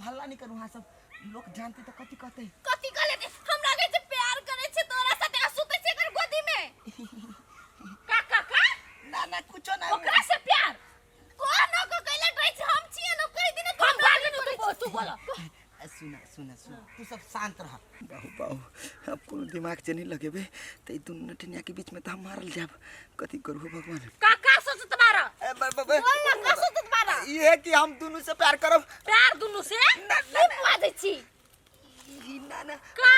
हल्ला नहीं करू, हाँ सब लोग जानते तो कथी कहते। कथी कहले ते? हमरा के जे प्यार करे छे तोरा साथे आ सुते छे एकर गोदी में। का का का? ना ना कुछो ना। ओकरा से प्यार कोन को कैले डरै छे? हम छिए न कहि दिन हम बाजू न, तू बोल, तू बोल। सुना सुना सुना, तू सब शांत रह। बाहु बाहु, अब कोनो दिमाग से नहीं लगेबे त ई दुनू नटनिया के बीच में त हम मारल जाब। कथी करू हो भगवान? का का सोचत बारा? ए, ब, ब, ब, बोल ना, का सोचत बारा? ई है कि हम दुनू से प्यार करब। प्यार दुनू से? ना, ना, की ना। बाजै छी? ई, ना ना। का?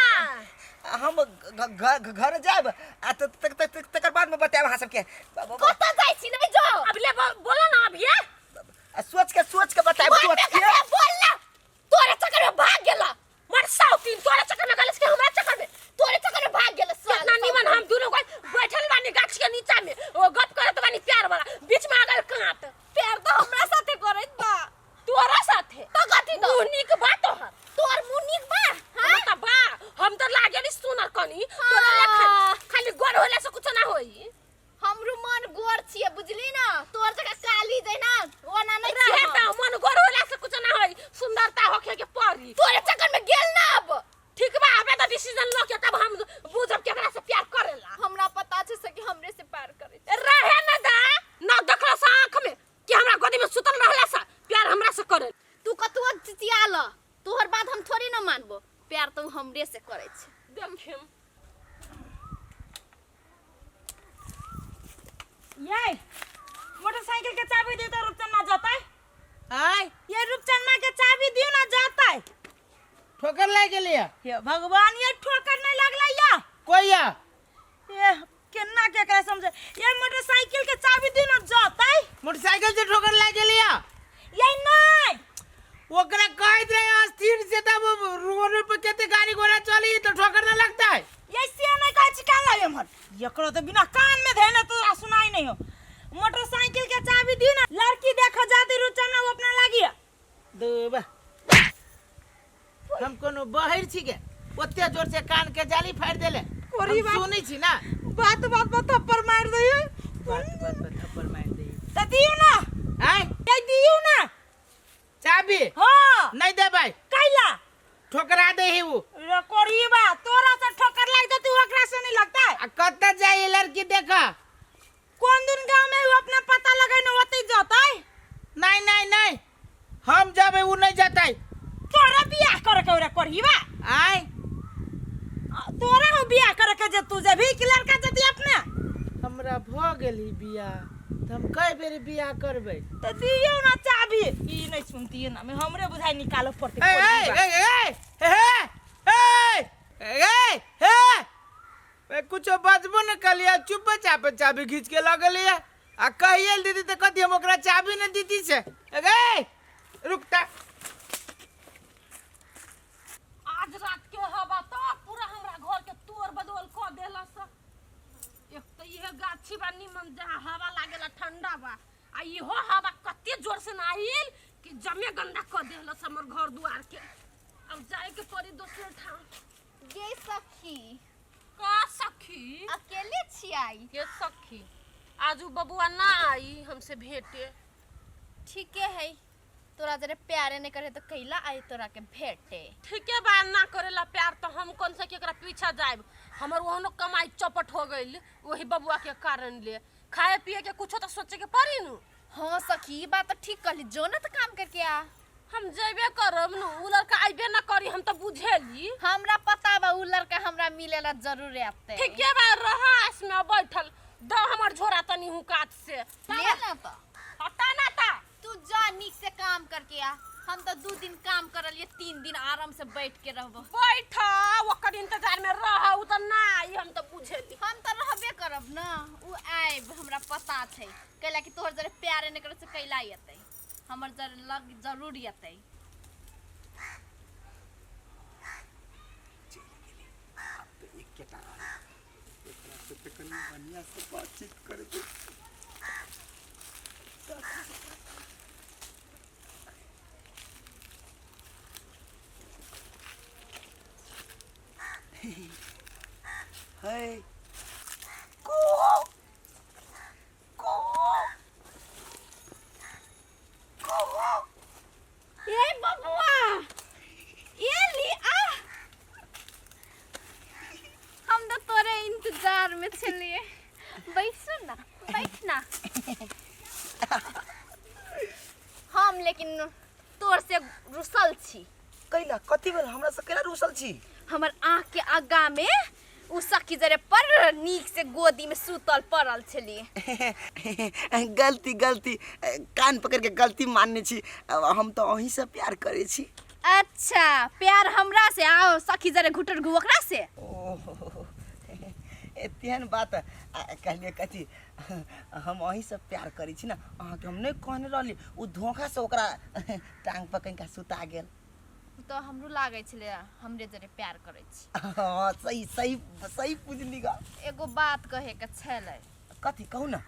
हम घर जाब आ त तक तक तक तकर बाद में बताएब अहाँ सबके। कतऽ जाइ छी? नहीं जो। अब ले बोला ना अभी। आ, सोच के बताएब, बोल सोच ना, के। कते बोल ना। तोरे चक्कर में भाग गेला। मर साउतीन, तोरे चक्कर में गेलस कि हमरा चक्कर में? तोरे चक्कर में भाग गेला साला। कितना निमन हम दुनू गोल बैठल बानी गाछ के नीचा में, ओ गप करत बानी प्यार वाला, बीच में आ गेल कांट। प्यार तो हमरा साथे करत बा। तोरा साथे? तो कथी तो? मुंह नीक बा तोहर। तोर मुंह नीक बा? हां त बा, हम तो लागेली सुनर कनी, तोरा लेखन खाली गोर होला से कुछ ना होई। हमरो मन गोर छिए बुझली ना, तोर जगह काली जे ना ओना नहीं रहे छिए। त मन गोर होला से कुछ ना होई, सुंदरता होखे के पड़ी। तोरे चक्कर में गेल ना अब। ठीक बा, अबे त डिसीजन लो के तब हम बुझब केकरा से प्यार करेला। हमरा पता छै से कि हमरे से प्यार करे छै। रहे ना दा, ना देखला से आंख में कि हमरा गोदी में सुतल रहला से प्यार हमरा से करे। तू कतुओ चिचियाल, तोहर बात हम थोड़ी ना मानबो, प्यार तो हमरे से करे छै। देखिम ये मोटरसाइकिल के चाबी दे तो रूपचंद ना जाता है। आय ये रूपचंद के चाबी दियो ना जाता है। ठोकर लाग गेली है। हे भगवान, ये ठोकर नहीं लगला या कोई या ये केना के एकरा समझे। ये मोटरसाइकिल के चाबी दियो ना जाता है। मोटरसाइकिल से ठोकर लाग गेली है। ये नहीं ओकरा कहत रहे स्थिर से तब रोड पर केते गाड़ी घोड़ा चली तो ठोकर ना लगता है। ये से नहीं कहै छी कान लागे हमर, एकरो तो बिना कान में धेने तो सुनाई नहीं हो। मोटरसाइकिल के चाबी दियो ना, लड़की देखो जाती रुचना वो अपना लागी। दूबा हम कोनो बहिर छी के ओते जोर से कान के जाली फाड़ देले। कोरी हम बात- सुनै छी ना। बात बात पर थप्पड़ मार दे। बात बात पर थप्पड़ मार दे। त दियो ना। आय ये दियो ना चाबी। हां नहीं देबै। कैला ठोकरा दे ही उ। रे कोरीबा, तोरा से ठोकर लाग जती ओकरा से नहीं लगता है। आ कत जाई लड़की देखा? कोन दिन गांव में वो अपना पता लगाई न ओते जतै। नहीं नहीं नहीं, हम जाबे उ नहीं जतै। तोरा बियाह करे के रे कोरीबा। आय तोरा हो बियाह करे के जे तू जेबी कि लड़का जती अपना? हमरा भ गेली बियाह त हम कई बेर बियाह करबै। त दियो ना चाबी। ई नहीं सुनती ना, मैं हमरे बुझाई निकालो पड़ते। ए ए ए ए ए ए ए ए कुछो बजबो न कलिया, चुप चाप चाबी खींच के लगलिया। आ कहिए दीदी त कथी हम ओकरा चाबी न दीदी से। ए रुकता। आज रात के हवा तो पूरा हमरा घर के तोड़ बदल क देला स। एक तो इहे गाछी बा निमन जहाँ हवा लागेला ठंडा बा, आ इहो हवा कते जोर से ना आइल कि जमे गंदा क देला स हमर घर दुआर के। अब जाए के पड़ी दोसर ठाम। गे सखी। का सखी? अकेले छियै? के सखी, आज उ बबुआ ना आई हमसे भेटे। ठीके है, तोरा जरे प्यारे नहीं करे तो कैला आई तोरा के भेटे। ठीके बा, ना करेला प्यार तो हम कौन सा केकरा पीछा जाएब। हमर ओहनो कमाई चौपट हो गइल वही बबुआ के कारण ले। खाए पिए के कुछो तो सोचे के पड़ी नु। हाँ सखी, ई बात तो ठीक कहली, जो ना तो काम करके आ। हम जेबे करब नु, उ लड़का आइबे ना करी, हम तो बुझेली। हमरा पता बा उ लड़का हमरा मिलेला जरूर आते। ठीके बा, रह आस में बैठल, दो हमर झोरा तनी हूँ कात से। ले ना तो। हटा ना ता। तू जा नीक से काम करके आ, हम तो 2 दिन काम करलिए, 3 दिन आराम से बैठ के रहबो। बैठ ओकर इंतजार में रह, उ तो ना आई, हम तो बुझेली। हम तो रहबे करब ना, उ आएब हमरा पता छै, कैला कि तोहर जरे प्यारे नहीं करे से कैला एतै, हमर जरे लग जरूर एतै। अब तो एकेटा रहल, एकरा से तो कनी बढ़िया से बातचीत करबै। है को को को ए बबुआ। ना। हम लेकिन तोर से रुसल छी। कैला कथी भेल हमरा से कैला रुसल छी? हमर आँख के आगा में उ सखी जरे पर नीक से गोदी में सुतल पड़ल छली। गलती गलती कान पकड़ के गलती मानने छी, हम तो अहीं से प्यार करे छी। अच्छा प्यार हमरा से आओ सखी जरे घुटर घु ओकरा से? ओहो एतेहन बात कहलिए कथी हम अहीं से प्यार करे छी ना, अहाँके हम नहीं कहने रहली, उ धोखा से ओकरा टांग पकड़ के सुता गेल। तो हमरो लागै छलै हमरे जरे प्यार करै छी। हाँ सही सही सही पूछली गा। एगो बात कहे के छलै। कथी कहू ना।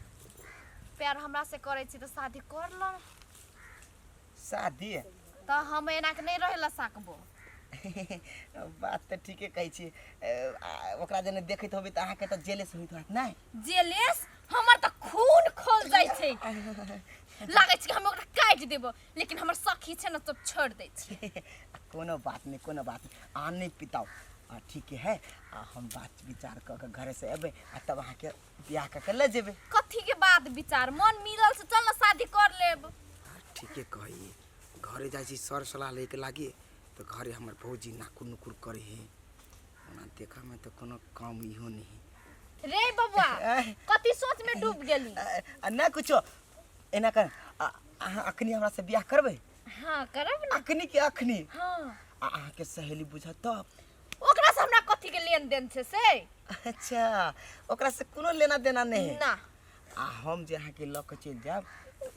प्यार हमरा से करै छी तो शादी कर ल। शादी? तो हम एना के नहीं रहेला सकबो। बात तो ठीके कहै छी, ओकरा जेने देखैत होबै तऽ अहाँके तऽ जेलेस होइत होयत नहि? जेलेस? हमर तऽ खून खोल जाइ छै, लागै छै कि हम ओकरा काटि देबो, लेकिन हमर सखी छै ने सब छोड़ दै छै। कोनो बात नहीं, कोनो बात नहीं, अहाँ नहीं पिताओ, आ ठीक है, आ हम बात विचार कऽ के घरे से एबै आ तब अहाँके बियाह कऽ के लऽ जेबै। कथी के बात विचार? मन मिलल से चल ना शादी कर लेब। ठीके कहै, घरे जाइ छी सर सलाह लैके लागी तऽ घरे हमर भौजी नाकुर नुकुर करै है, ओना देखऽ में तऽ कोनो काम इहो नहीं है। रे बबुआ कथी सोच में डूब गेली? ना कुछो, एना कर, अहाँ अखनी हमरा से बियाह करबै? हाँ करब ना। अखनी के अखनी? हाँ। आ अहाँके सहेली बुझत तब? ओकरा से हमरा कथी के लेन देन छै से? अच्छा ओकरा से कोनो लेना देना नहीं है? ना। आ हम जे अहाँके लऽ के चलि जायब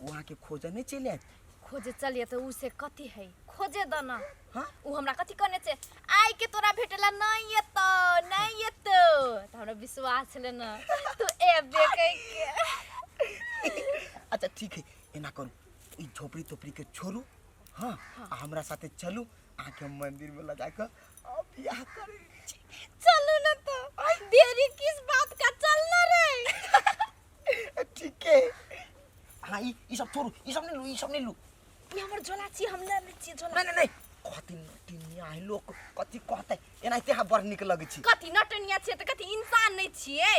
ओ अहाँके खोजऽ नहीं चलि आयत? खोजे चलिए तो उसे कथी है, खोजे द ना। हाँ? उ हमरा कथी कहने छै, आइ के तोरा भेटेला नहीं एतो नहीं एतो, त हमरा विश्वास छले ना तू एबे कह के। अच्छा ठीक है, एना करू ई झोपड़ी तोपड़ी के छोड़ू, हाँ, आ हमरा साथे चलू, अहाँके हम मंदिर में लऽ जाके बियाह करै छी। चलू ना तो देरी किस बात का, चल ना रे। ठीक है, हाँ ई सब छोड़ू, ई सब नहीं लू, ई सब नहीं लू। ई हमर झोला छी, हम ले लै छी झोला। नहीं नहीं नहीं, कथी नटिनिया है लोक कथी कहतै, एनाहिते अहाँ बड़ नीक लगै छी। कथी नटनिया छियै तऽ कथी इंसान नहीं छियै?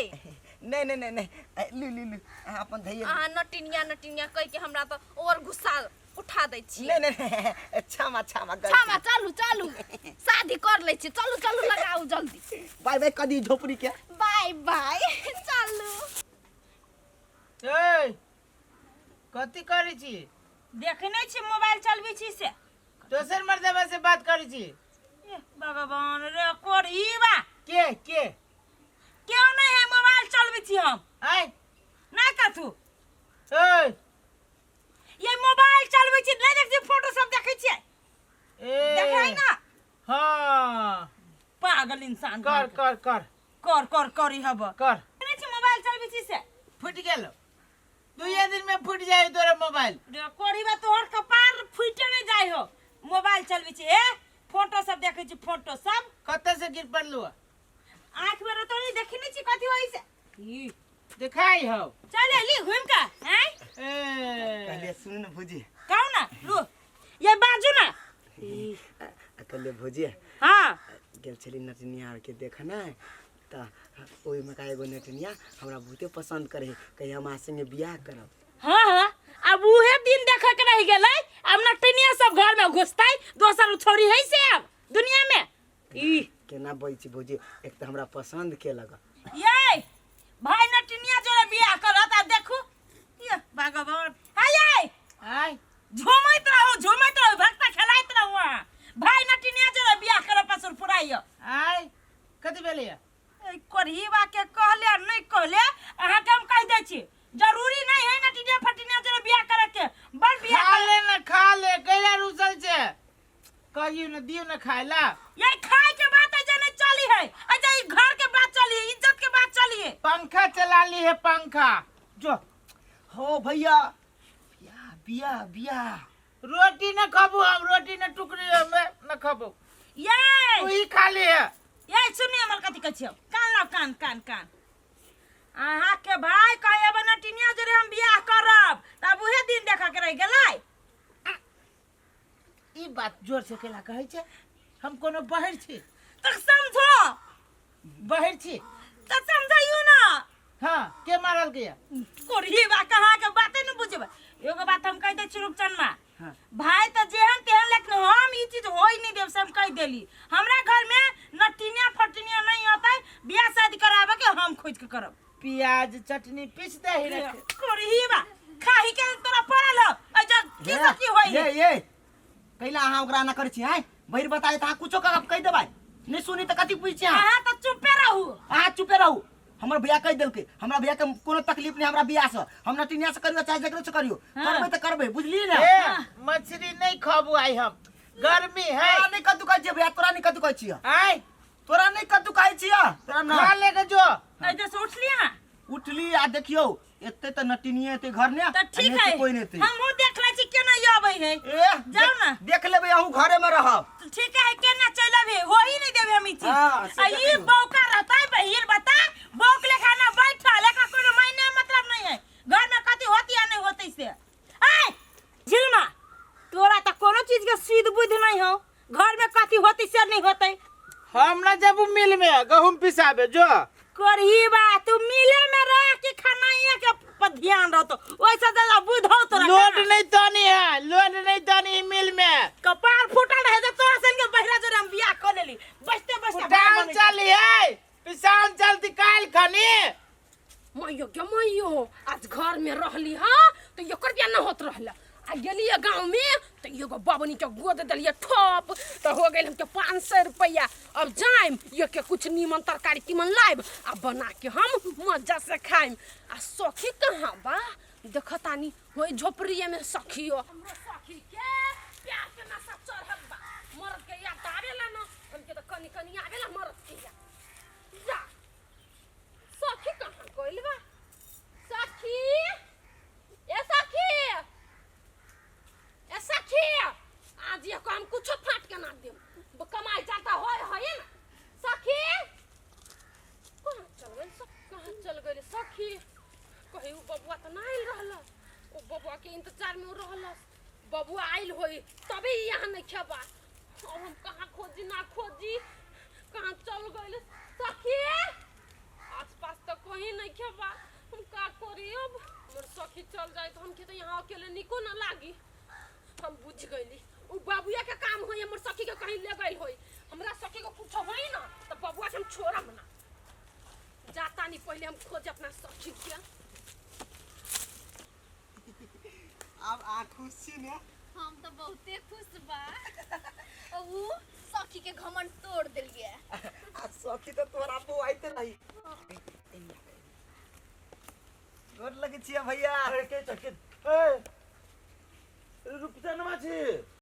नहीं नहीं नहीं नहीं, लू लू लू, अहाँ अपन धैर्य। अहाँ नटिनिया नटिनिया कहि के हमरा तऽ और गुस्सा उठा दै छी। नहीं नहीं नहीं, क्षमा क्षमा गलती। क्षमा, चलू चलू शादी कर लै छी, चलू चलू लगाउ जल्दी। बाय बाय कदी झोपड़ी के। बाय बाय चलू। ए कथी करै छी? देखै छी मोबाइल चलबै छी से। दोसर मर्दबा से बात करै छी? ए भगवान रे कोरी बा। के के? क्यों नहीं है मोबाइल चलबै छी हम। आय नहीं कथू। ए ये मोबाइल चलबै छी नहीं देख छी फोटो सब देखै छियै। ए देखै ना? हां पागल इंसान। कर कर कर कर कर कर ई हब। कर। नहीं छी मोबाइल चलबै छी से। फुट गेलो। दुइये दिन में फुट जाय तोरा मोबाइल। रे कोरी बा तोहर कपार फुटे नहीं जाय हो। मोबाइल चलबै छी ए फोटो सब देखै छी फोटो सब। कतऽ से गिर पड़लू? आँख में तो नहीं देखी नहीं छी कथी होई से। ई देखाई हो। चल एली घूम के हैं? ए कहलिए सुन न भौजी। कहू ना लू ये बाजू ना। कहलिए भौजी। हां गेल छली नटनिया के देख ना त ओहिमे का एगो नटनिया हमरा बहुते पसंद करे कहिया हम अहाँ संगे बियाह करब। हाँ हाँ अब उहे दिन देखे के रह गेलै, अब नटनिया सब घर में घुसतै, दोसर छोरी है से अब दुनिया में। ई केना बजै छी भौजी, एक तऽ हमरा पसंद केलक। ये भाई नटनिया जोरे बियाह करत आ देखू ये भगवान। हाय ये आय झूमैत रहू झूमैत रहू भक्ता खेलाइत रहू अहाँ। भाई नटनिया जोरे बियाह करब पसुर पुराइयो। आय कथी भेलैया? कोढ़ीबा के कहले नहीं कहले अहाँ के हम कह दै छी, जरूरी नहीं है नटिनिया फटिनिया जोरे बियाह करे के, बड़ बियाह खा ले ना खा ले, कैला रुसल छे? कहियो न दियो न खाइला। ये खाए के बात है जे नहीं चली है, अच्छा ई घर के बात चली है, इज्जत के बात चली है। पंखा चला ली है पंखा। जो हो भैया बियाह बियाह बियाह। रोटी न खाबू हम, रोटी न टुकड़ी हमें न खाबू। ये तू ही खा ली है। ये सुनिए हमर कथी कहै छियौ, कान लाओ कान कान कान। अहाँ के भाई कहे नटिनिया जोरे हम बियाह करब, तब उहे दिन देखा के रह गेलै। ई बात जोर से केला कहै छै? हम कोनो बहिर छी त समझो। बहिर छी त समझाइयो ना। हाँ के मारल गया? कोढ़ी बा चटनी पीस दही रख। करही बा खाही के तोरा पड़ल हो आ जा की सब की होई। ये ये कैला अहाँ ओकरा ना करै छी आय भरि बताए त अहाँ कुछो कहि देबै नहीं सुनी त कथी पूछै छी अहाँ? अहाँ तऽ चुपे रहू। अहाँ चुपे रहू। हमर भैया कहि देलकै हमरा भैया के कोनो तकलीफ नहीं हमरा बियाह से, हम नटिनिया से करियो चाहे जकरो से करियो। हाँ। करबै त करबै, बुझलियै ने? ए मछली नहीं खाबू आई हम, गर्मी है। तोरा नहीं कद्दू कहै छियै भैया, तोरा नहीं कद्दू कहै छियै। आय तोरा नहीं कद्दू कहै छियै, तोरा ना। खा ले के जो। एते से उठली अहाँ? उठली आ देखियौ एते त नटिनिये एते घर ने तऽ ठीक है, कोई नहीं एते। हमहूँ देख लै छी केना ई अबै है। ए जाउ ना। देख लेबै, अहूँ घरे में रहब। तऽ ठीक है, केना चलि अबे हो ही नहीं देबै हम ई चीज। हाँ, से आ ई देखियौ। बौका रहतै बहिर बता बौक लेखा ना बैठल, एकरा कोनो मायने मतलब नहीं है घर में कथी होती या नहीं होती से। आय झिलमा तोरा तऽ कोनो चीज के सुध बुद्धि नहीं हो, घर में कथी होती से नहीं होते। हम ना जब मिल में गहूम पिसाबे जो करही बा तू मिले में रह के खानाइया के पर ध्यान रहतो, ओइसे ज्यादा बुध हो तोरा। लोड नहीं तानी है, लोड नहीं तानी है मिल में। कपार फूटल रहे तो तोरा सन के बहिरा जोरे हम बियाह कर लेली, बचते बचते उठान चली है पिसान चलती काल खनी। मैयो के मैयो आज घर में रहली हाँ तो एकर बियाह न होत रहला, आ गेलिए गाँव में तो एगो बबनी के गोद देलिए ठोप तो हो गेल हमके 500 रुपया। अब जाइम ये के कुछ नीमन तरकारी तीमन लाइब आ बना के हम मजा से खाइम। आ सखी कहाँ बा देखतानी होई झोपड़िए में सखियो। हमरो सखी के प्यार के नशा चढ़ल बा, मर्द के याद आवेला ना, हमके तो कनी कनी आवेला मर्द के याद। जा सखी कहाँ गइल बा? सखी ए सखी ए सखी आज ये हम कुछो फाट के ना देम, कमाई जाता होय होय ना। सखी कहाँ चल गइल? कहाँ चल गइल सखी? कहीं उ बबुआ त ना आइल रहल, उ बबुआ के इंतजार में उ रहल, बबुआ आइल होई तबे यहाँ नहीं खेबा। अब हम कहाँ खोजी ना खोजी, कहाँ चल गइल सखी? आस पास तो कहीं नहीं खेबा, हम का करी अब? हमर सखी चल जाए तो हमके तो यहाँ अकेले निको ना लागी। हम बुझ गइली उ बबुआ के काम होई, हमर सखी के कहीं ले गइल होई। हमरा सखी के कुछ होई ना तो बबुआ के हम छोड़ब ना। जाता नहीं पहले हम खोज अपना सखी के। अब आ खुश छी ने? हम तो बहुते खुश बा, उ सखी के घमंड तोड़ देलिए। आ सखी तो तोरा बौआइते रही। गोर लगै छियै भैया। अरे के चकित ए रुपचनमा छी।